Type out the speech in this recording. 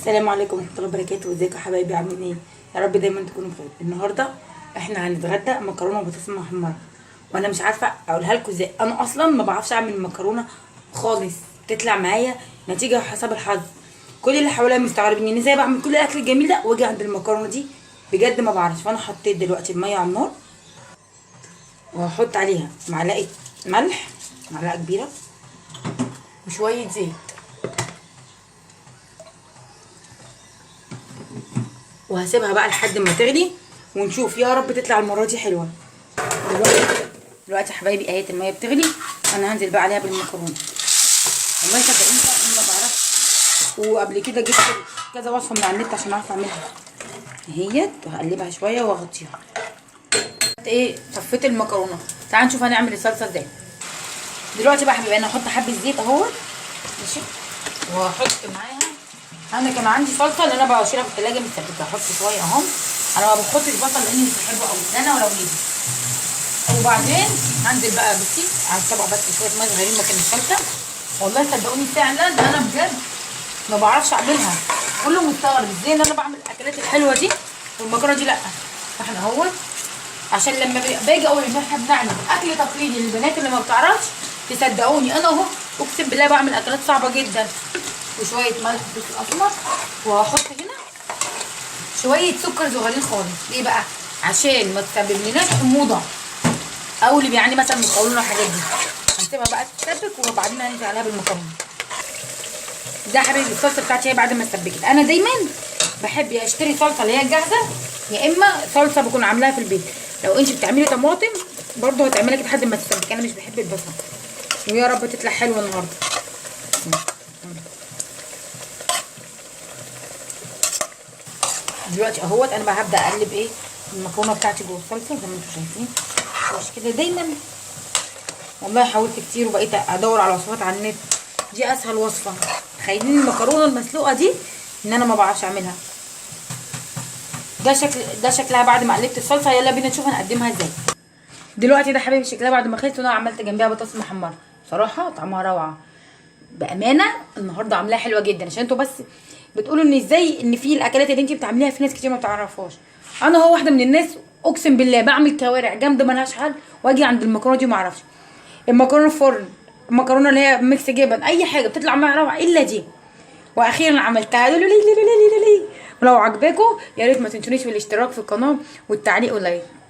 السلام عليكم ورحمة الله وبركاته. ازيكم يا حبايبي، عاملين ايه؟ يا رب دايما تكونوا بخير. النهارده احنا هنتغدى مكرونه وبطاطس محمرة، وانا مش عارفه اقولها لكم ازاي. انا اصلا ما بعرفش اعمل مكرونه خالص، بتطلع معايا نتيجة حسب الحظ. كل اللي حواليا مستغربين ان ازاي بعمل كل الاكل الجميل ده واجي عند المكرونه دي بجد ما بعرفش. فانا حطيت دلوقتي المية على النار، وهحط عليها معلقه ملح، معلقه كبيرة، وشوية زيت، وهسيبها بقى لحد ما تغلي ونشوف. يا رب تطلع المرة دي حلوة. دلوقتي يا حبايبي اهي المية بتغلي، انا هنزل بقى عليها بالمكرونه. والله صدقوني انا ما بعرفش، وقبل كده جبت كذا وصفه من على النت عشان اعرف اعملها. اهيت وهقلبها شوية واغطيها. ايه، صفيت المكرونه. تعالوا نشوف هنعمل الصلصه ازاي دلوقتي بقى يا حبايبي. انا هحط حبه زيت اهو، ماشي، وهحط معاها، انا كان عندي صلصه اللي انا بشيلها في التلاجة متسبكه، هحط شوية اهم. انا ما بحطش بصل لاني مش بحبه قوي، لا انا ولا ولادي. وبعدين هنزل بقى بصي على الطبق بس شوية مية صغيرين مكان الصلصه. والله صدقوني فعلا انا بجد ما بعرفش اعملها، كله مستغرب ازاي ان انا بعمل الاكلات الحلوة دي والمكرونه دي لا. فاحنا اهوت عشان لما باجي اقول ان احنا بنعمل اكل تقليدي للبنات اللي ما بتعرفش، تصدقوني انا اهو اقسم بالله بعمل اكلات صعبة جدا. وشوية ملح وفلفل اسمر، وهحط هنا شوية سكر صغيرين خالص. ليه بقى؟ عشان ما تسبب لناش حموضه او اللي بيعاني مثلا من القولون والحاجات دي. هنسيبها بقى تتسبك وبعدين هننزل عليها بالمكرونه. ده يا حبايبي الصلصه بتاعتي هي بعد ما اتسبكت. انا دايما بحب يا اشتري صلصه اللي هي جاهزة، يا اما صلصه بكون عاملاها في البيت. لو انت بتعملي طماطم برضو هتعملها كده لحد ما تتسبك. انا مش بحب البصل، ويا رب تطلع حلوة النهارده. دلوقتي اهوت انا بقى هبدا اقلب ايه المكرونه بتاعتي جوه الصلصه زي ما انتم شايفين. مش كده دايما، والله حاولت كتير وبقيت ادور على وصفات على النت، دي اسهل وصفه. تخيلين المكرونه المسلوقه دي ان انا ما بعرفش اعملها. ده شكلها بعد ما قلبت الصلصه. يلا بينا نشوف هنقدمها ازاي. دلوقتي ده حبايبي شكلها بعد ما خلصت، وانا عملت جنبها بطاطس محمرة. بصراحة طعمها روعه بامانه. النهارده عاملاها حلوة جدا، عشان انتوا بس بتقولوا ان ازاي ان في الاكلات اللي انت بتعمليها في ناس كتير ما بتعرفهاش. انا هو واحدة من الناس اقسم بالله بعمل كوارع جامدة ملهاش حل، واجي عند المكرونه دي ما اعرفش. المكرونه فرن، المكرونه اللي هي mix جبن، اي حاجة بتطلع معايا روعه الا دي. واخيرا عملتها. لولي لولي لولي. ولو عجباكم يا ريت ما تنسونيش بالاشتراك في القناة والتعليق وال like.